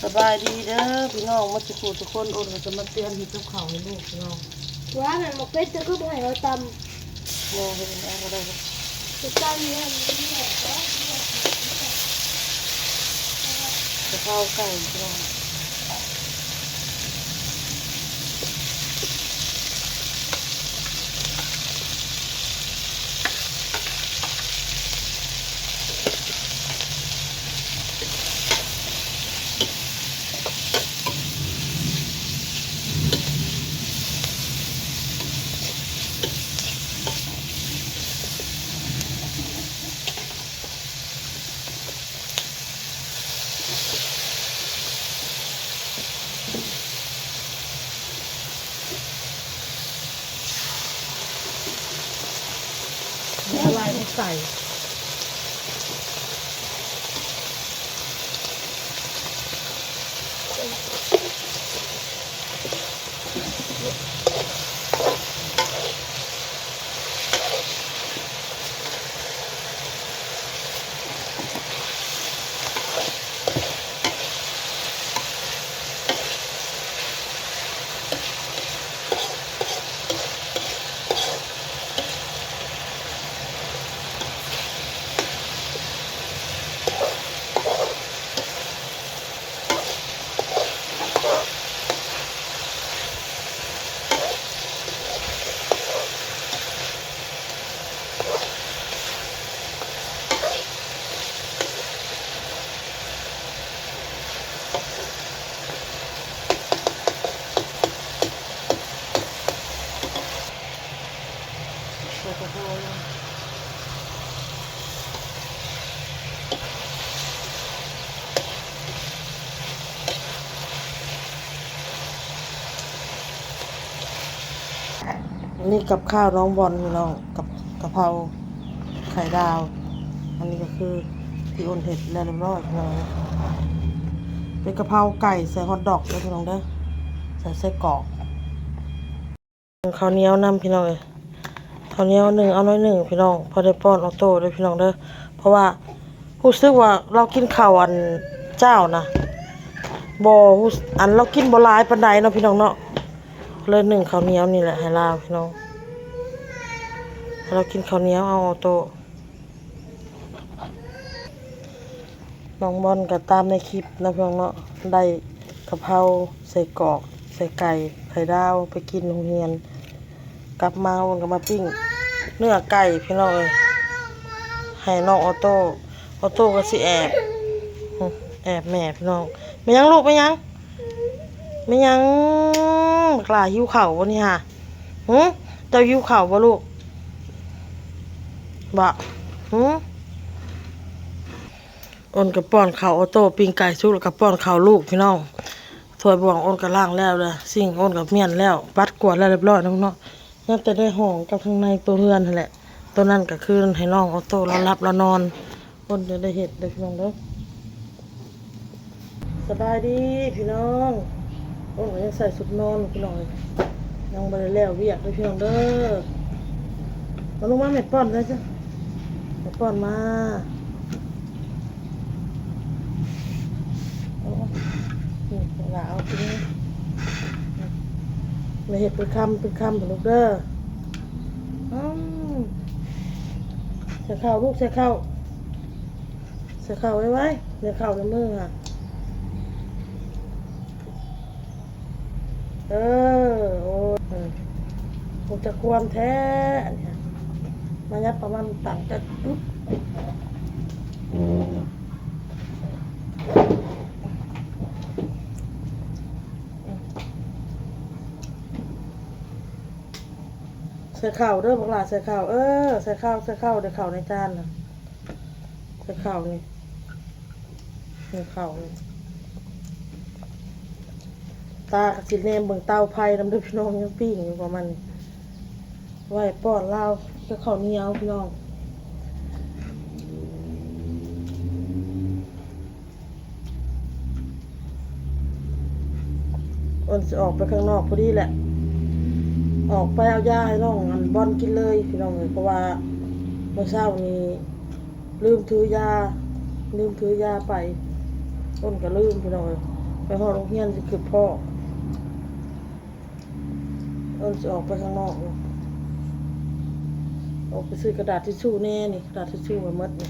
ສະບາຍດີເດີພີ່ນ້ອງໝົດທຸກຜູ້ທຸກຄົນ. ໂອນກໍຈະມາຕຽມເຮັດກັບເຂົ້າໃຫ້ລູກພີ່ນ້ອງ. ວ່າແມ່ນໝາກເຜັດ ເຈົ້າຄືບໍ່ໃຫ້ເຮົາຕຳ? ບໍ່ ເຮັດເອົາກໍໄດ້. ຈະຕຳຢູ່ຫັ້ນ. ກະເພາໄກ່ພີ່ນ້ອງ. ເອົາລາຍມາໃສ່. ອັນນີ້ກັບຂ້າວນ້ອງບອນພີ່ນ້ອງ ກັບກະເພົາໄຂ່ດາວ. ອັນນີ້ກໍຄືທີ່ໂອນເຮັດແລ້ວຮຽບຮ້ອຍພີ່ນ້ອງ. ເປັນກະເພົາໄກ່ໃສ່ຮອດດອກເດີພີ່ນ້ອງເດີ ໃສ່ໄສ້ກອກ. ເຂົ້າໜຽວນຳພີ່ນ້ອງເອີຍ. ເຂົ້າໜຽວໜຶ້ງເອົາໜ້ອຍໜຶ່ງພີ່ນ້ອງ ພໍໄດ້ປ້ອນອອໂຕ້ເດີພີ່ນ້ອງເດີ. ເພາະວ່າຮູ້ສຶກວ່າລາວກິນເຂົ້າອັນເຈົ້ານະ ບໍ່ຮູ້ ອັນລາວກິນບໍ່ຫຼາຍປານໃດເນາະພີ່ນ້ອງເນາະ. ເລີຍໜຶ້ງເຂົ້າໜຽວນີ້ແຫຼະໃຫ້ລາວພີ່ນ້ອງ. ໃຫ້ລາວກິນເຂົ້າໜຽວເອົາອອໂຕ້. ນ້ອງບອນກໍຕາມໃນຄລິບເນາະພີ່ນ້ອງເນາະ ໄດ້ກະເພົາ ໄສ້ກອກ ໄສ້ໄກ່ ໄຂ່ດາວ ໄປກິນໂຮງຮຽນ. ກັບມາໂອນກໍມາປີ້ງເນື້ອໄກ່ພີ່ນ້ອງເອີຍ ໃຫ້ນ້ອງອອໂຕ້. ອອໂຕ້ກໍຊິແອບ ແອບແມ່ພີ່ນ້ອງ. ແມ່ນຫຍັງລູກ ແມ່ນຫຍັງ ແມ່ນຫຍັງ? ບັກຫຼ້າຫິວເຂົ້າບໍ່ນີ້ຫາ? ຫື ເຈົ້າຫິວເຂົ້າບໍ່ລູກ? ບໍ່ ຫື ໂອນກໍປ້ອນເຂົ້າອອໂຕ້ ປີ້ງໄກ່ສຸກແລ້ວກໍປ້ອນເຂົ້າລູກພີ່ນ້ອງ. ຖ້ວຍບ່ວງໂອນກໍລ້າງແລ້ວເດີ ຊິງໂອນກໍມ້ຽນແລ້ວ ປັດກວາດແລ້ວຮຽບຮ້ອຍເນາະ. ຍັງແຕ່ໃນຫ້ອງກັບທາງໃນໂຕເຮືອນຫັ້ນແຫຼະ. ໂຕນັ້ນກໍຄືໃຫ້ນ້ອງອອໂຕ້ລາວຫຼັບລາວນອນ. ໂອນຈະໄດ້ເຮັດເດີພີ່ນ້ອງເດີ. ສະບາຍດີພີ່ນ້ອງ. ໂອນກໍຍັງໃສ່ຊຸດນອນພີ່ນ້ອງເອີຍ ຍັງບໍ່ໄດ້ແລ້ວວຽກເດີພີ່ນ້ອງເດີ. ມາລູກມາ ແມ່ປ້ອນເດີຈ້ະ ແມ່ປ້ອນມາ. ໂອ້ ນີ້ລາວເອົາກິນ ແມ່ເຮັດເປັນຄຳເປັນຄຳລູກເດີ. ອືມ ໃສ່ເຂົ້າລູກ ໃສ່ເຂົ້າ ໃສ່ເຂົ້າໄວໆ ໃສ່ເຂົ້າໃນມືຫັ້ນ. ເອີ ໂອ້ຍ ເອີ ຮູ້ຈັກຄວາມແທ້ ອັນນີ້ ມາຍັບປະມານຕັງຈັກ ອຶບ ໃສ່ເຂົ້າເດີບັກຫຼ້າ ໃສ່ເຂົ້າ ເອີ ໃສ່ເຂົ້າ ໃສ່ເຂົ້າ ເດີເຂົ້າໃນຈານນະ ໃສ່ເຂົ້ານີ້. ເຂົ້າ ຕາກໍຊິແນມເບິ່ງເຕົາໄຟນຳເດີພີ່ນ້ອງ ຍັງປີ້ງຢູ່ປະມານນີ້ ໄວ້ປ້ອນລາວກັບເຂົ້າໜຽວພີ່ນ້ອງ. ເພິ່ນຊິອອກໄປຂ້າງນອກພໍດີແຫຼະ ອອກໄປເອົາຢາໃຫ້ນ້ອງອັນບອນກິນເລີຍພີ່ນ້ອງເອີຍ ເພາະວ່າມື້ເຊົ້ານີ້ ລືມຖືຢາ ລືມຖືຢາໄປ ໂອນກໍລືມພີ່ນ້ອງເອີຍ. ไปฮอดโรงเรียนสิคือพ้อ เอิ้นสิออกไปข้างนอก ออกไปซื้อกระดาษทิชชู่แหน่นี่ กระดาษทิชชู่ไว้หมดนี่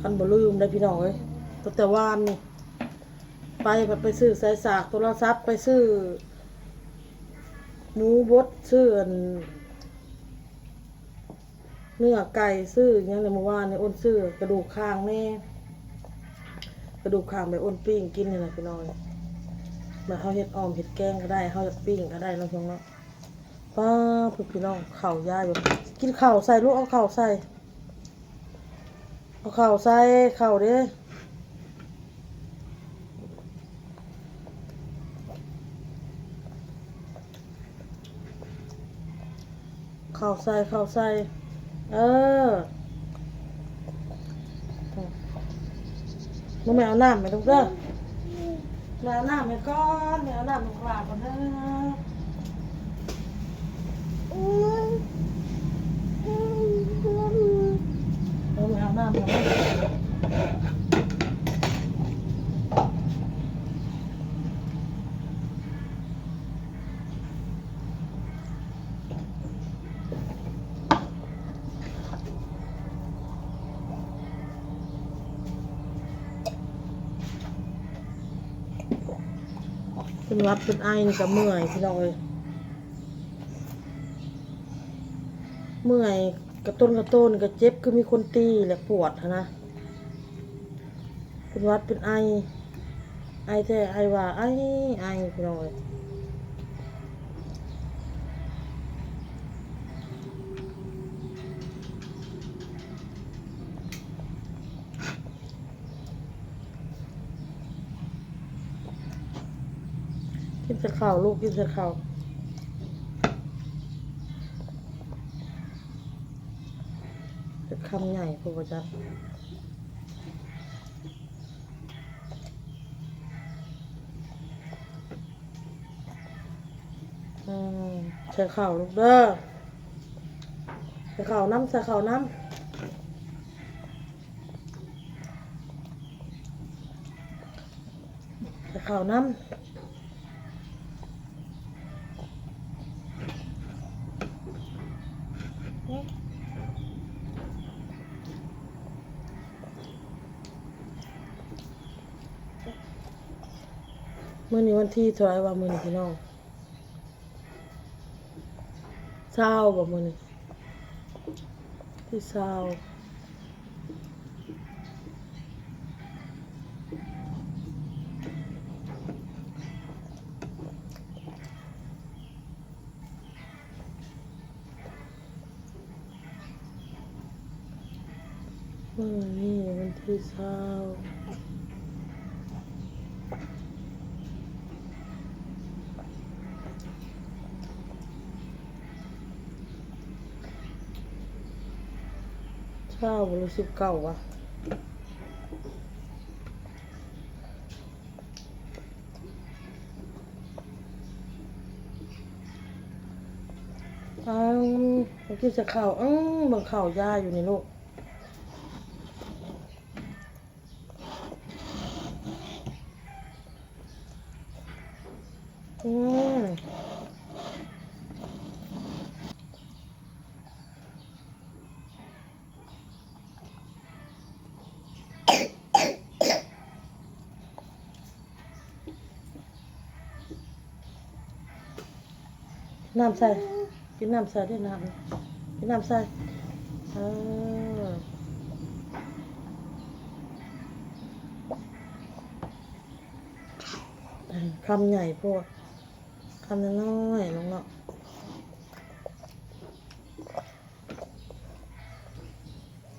คันบ่ลืมได้พี่น้องเอ้ย ตั้งแต่วานนี่ ไป ไปซื้อสายสากโทรศัพท์ ไปซื้อหมูบด ซื้ออัน เนื้อไก่ ซื้อหยังแหน่ มื้อวานนี้อ้นซื้อกระดูกข่างแหน่ กระดูกข่างไปอ้นปิ้งกินนี่นะพี่น้อง มาเฮาเฮ็ดอ่อมเฮ็ดแกงก็ได้ เฮาอยากปิ้งก็ได้เนาะพี่น้องเนาะ ป๊าด พี่น้อง ข้าวยายอยู่ กินข้าวใส่ลูก เอาข้าวใส่ เอาข้าวใส่ ข้าวเด้ ข้าวใส่ ข้าวใส่ เออ มึงไปเอาน้ำให้ลูกเด้อ แม่เอาน้ำให้ก่อน แม่เอาน้ำให้ลูกหลานก่อนเด้อ เออ แม่เอาน้ำให้ก่อน เป็นหวัดเป็นไอนี่ก็เมื่อยพี่น้องเอ้ย เมื่อยกระต้นกระโตนก็เจ็บ คือมีคนตีและปวดหั้นนะ เป็นหวัดเป็นไอ ไอแท้ไอว่า ไอ ไอ พี่น้องเอ้ย กินแต่ข้าวลูก กินแต่ข้าว คำใหญ่โพดบ่จัก อืม ใส่ข้าวลูกเด้อ ใส่ข้าวนำ ใส่ข้าวนำ ใส่ข้าวนำ มื้อนี้วันที่เท่าไหร่วะ มื้อนี้พี่น้อง ซาวบ่มื้อนี้ ที่ซาว มื้อนี้วันที่ซาว ซาวหรือสิบเก้าวะ อืม ไปกินใส่ข้าว อืม เบิ่งข้าวยายอยู่นี่ลูก อืม น้ำใส่ กินน้ำใส่เด้อ น้ำ กินน้ำใส่ เออ คำใหญ่โพด คำน้อยๆ ลงเนาะ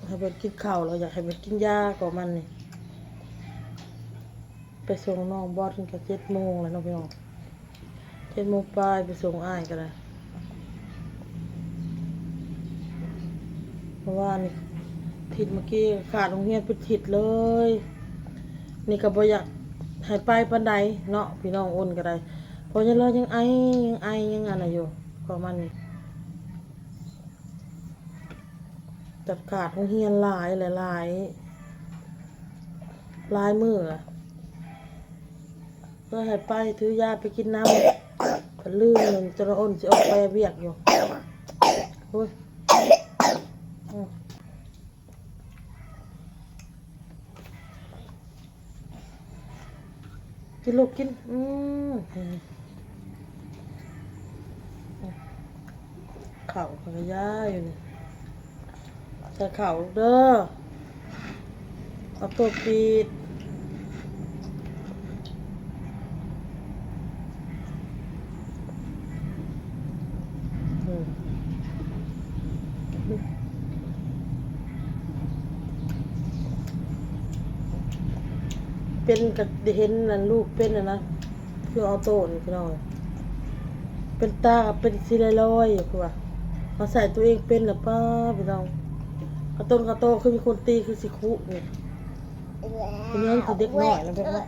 ให้เพิ่นกินข้าวแล้ว อยากให้เพิ่นกินยาก็มันนี่ ไปส่งน้องบอสเพิ่นก็เจ็ดโมงแล้วเนาะพี่น้อง เจ็ดโมงปลาย ไปส่งอ้ายก็ได้ เพราะว่านี่ทิศเมื่อกี้ขาดโรงเรียนเป็นทิศเลย นี่ก็บ่อยากให้ไปปานใดเนาะ พี่น้องอ้นก็ได้ เพราะยัง เรายังไอ ยังไอ ยังอันนั้นอยู่ ก็มันนี่ ตัดขาดโรงเรียนหลาย หลาย หลายมื้ออะ ກໍໃຫ້ໄປຖືຢາໄປກິນນ້ຳ ກໍລືມ ຈົນອ້ນຊິອອກໄປວຽກຢູ່. ໂອ້ຍ ອືມ ກິນລູກກິນ. ອືມ ເຂົ້າກໍຢາຢູ່ນີ້ ໃສ່ເຂົ້າເດີ ເອົາໂຕປີດ. ອືມ ເປັນ ກໍໄດ້ເຫັນນັ້ນ ລູກເປັນຫັ້ນນະ ຄືອອໂຕ້ນີ້ພີ່ນ້ອງ ເປັນຕາກໍເປັນສີລອຍໆ ຄືວ່າມາໃສ່ຕົວເອງເປັນລະປ້າພີ່ນ້ອງ ກະຕົນກະໂຕຄືມີຄົນຕີ ຄືຊິຄຸນີ້ ເປັນຫຍັງຄືເດັກນ້ອຍນະແບບນັ້ນ.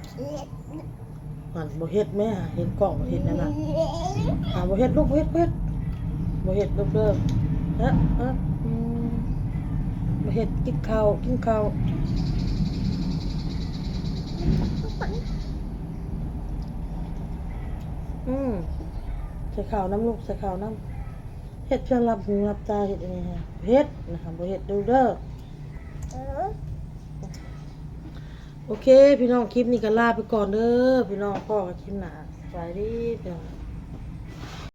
ຫັ້ນ ບໍ່ເຮັດແມ້ ເຫັນກ້ອງບໍ່ເຮັດແນວນັ້ນ ອ່າ ບໍ່ເຮັດລູກ ບໍ່ເຮັດ ບໍ່ເຮັດ ບໍ່ເຮັດລູກເດີ ເອີ ເອີ ອືມ ບໍ່ເຮັດ ກິນເຂົ້າ ກິນເຂົ້າ ອືມ ໃສ່ເຂົ້ານຳລູກ ໃສ່ເຂົ້ານຳ ເຮັດພຽງຫຼັບຫູຫຼັບຕາ ເຮັດອັນນີ້ ເຮັດນະ ບໍ່ເຮັດລູກເດີ. ໂອເຄພີ່ນ້ອງ ຄລິບນີ້ກໍລາໄປກ່ອນເດີພີ່ນ້ອງ ພໍ້ກັນຄລິບໜ້າ ສະບາຍດີພີ່ນ້ອງ.